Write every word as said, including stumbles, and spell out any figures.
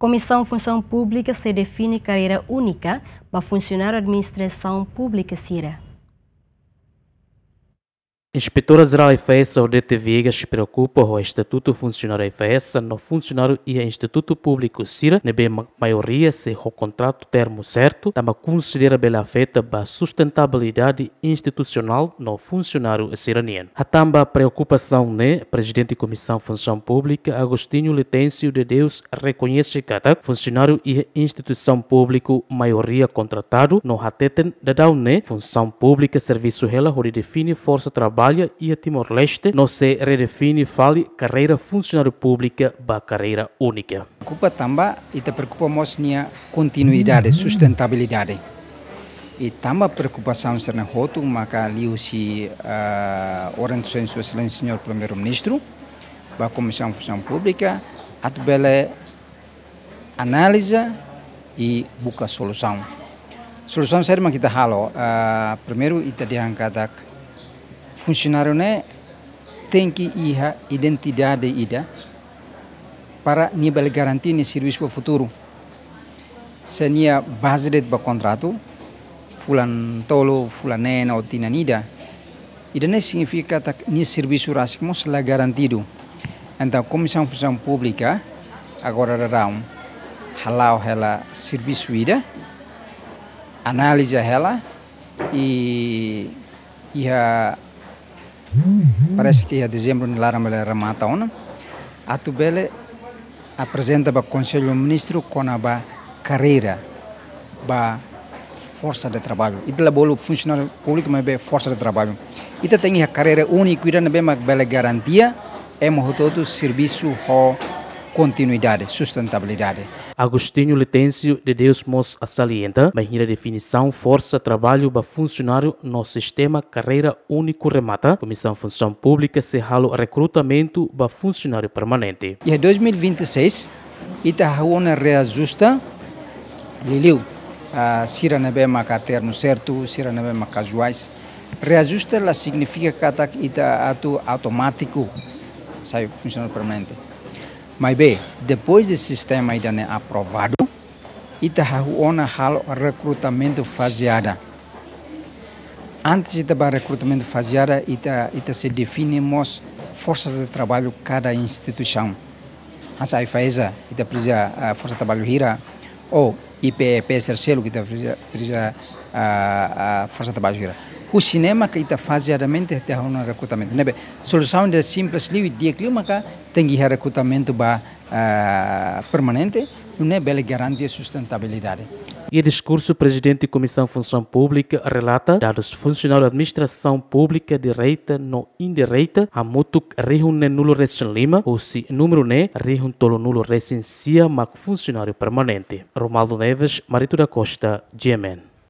Komisaun Funsaun Públika sei define karreira únika ba funsionáriu administrasaun públika sira. Inspetora Jerál AIFAESA, Odete Viegas, preokupa ho estatutu funsionáriu AIFAESA no funsionáriu iha institutu públiku sira ne'ebé ma-, maioria sei ho kontratu termu sertu, tanba konsidera bele afeta ba sustentabilidade institusionál no funsionáriu sira-nian. Hatán ba preokupasaun ne'e, Prezidente Komisaun Funsaun Públika, Agostinho Letêncio de Deus, rekoñese katak funsionáriu iha instituisaun públiku maioria kontratadu no hateten daudaun ne'e Funsaun Públika servisu hela hodi define forsa traballu iha Timor-Leste no sei redefine fali karreira funsionáriu públika ba karreira únika. Preokupa tanba, ita preokupa mós nia kontinuidade, sustentabilidade. I tanba preokupasaun sira-ne'e hotu maka liuhusi, ah, orientasaun Sua Exelénsia Señór Primeiru-Ministru ba Komisaun Funsaun Públika, atu bele analiza i buka solusaun. Solusaun saida mak ita halo? Ah, primeiru, ita dehan katak funsionáriu ne'e tenke iha identidade ida para nia bele garantia nia servisu ba futuru. Se nia baze de'it ba kontratu, fulan tolu, fulan neen ou tinan ida, ida-ne'e signifika katak nia servisu rasik mós la garantidu. Entaun, Komisaun Funsaun Públika agora daudaun hala'o hela servisu ida, analiza hela, i iha, parese ke iha dezembru nia laran bele remata ona, atu bele aprezenta ba Konsellu Ministru kona-ba karreira ba forsa de traballu. Ita la bolu funsionáriu públiku, maibé forsa de traballu. Ita tenke iha karreira úniku ida ne'ebé mak bele garantia ema hotu-hotu servisu ho kontinuidade, sustentabilidade. Agostinho Letêncio de Deus mós salienta, bainhira definisaun forsa traballu ba funsionáriu no sistema karreira úniku remata, Komisaun Funsaun Públika sei halo rekrutamentu ba funsionáriu permanente. Iha dois mil e vinte e seis, ita hahú ona reajusta liuliu, ah, sira ne'ebé maka termu sertu, sira ne'ebé maka kazuais. Reajusta la signifika katak ita atu automátiku sai funsionáriu permanente. Maibé, depois de sistema ida-ne'e aprovadu, ita hahú ona halo rekrutamentu fazeada. Antes ita ba rekrutamentu fazeada, ita, ita sei define mós forsa de traballu kada instituisaun. Hanesan AIFAESA, ita presiza, ah, forsa traballu hira, ou IPEP, sira seluk, ita presiza, presiza, ah, ah, forsa traballu hira. Husi ne'e maka ita fazeadamente ita hahú ona rekrutamentu. Ne'ebé, solusaun ida simples liu, di'ak liu maka tenke iha rekrutamentu ba, ah, permanente, nune'e bele garantia sustentabilidade. Iha diskursu, Prezidente Komisaun Funsaun Públika relata dadus funsionáriu administrasaun públika direta no indireta hamutuk rihun neenulu resin lima, husi númeru ne'e rihun tolunulu resin sia mak funsionáriu permanente. Romaldo Neves, Marito da Costa, G M N.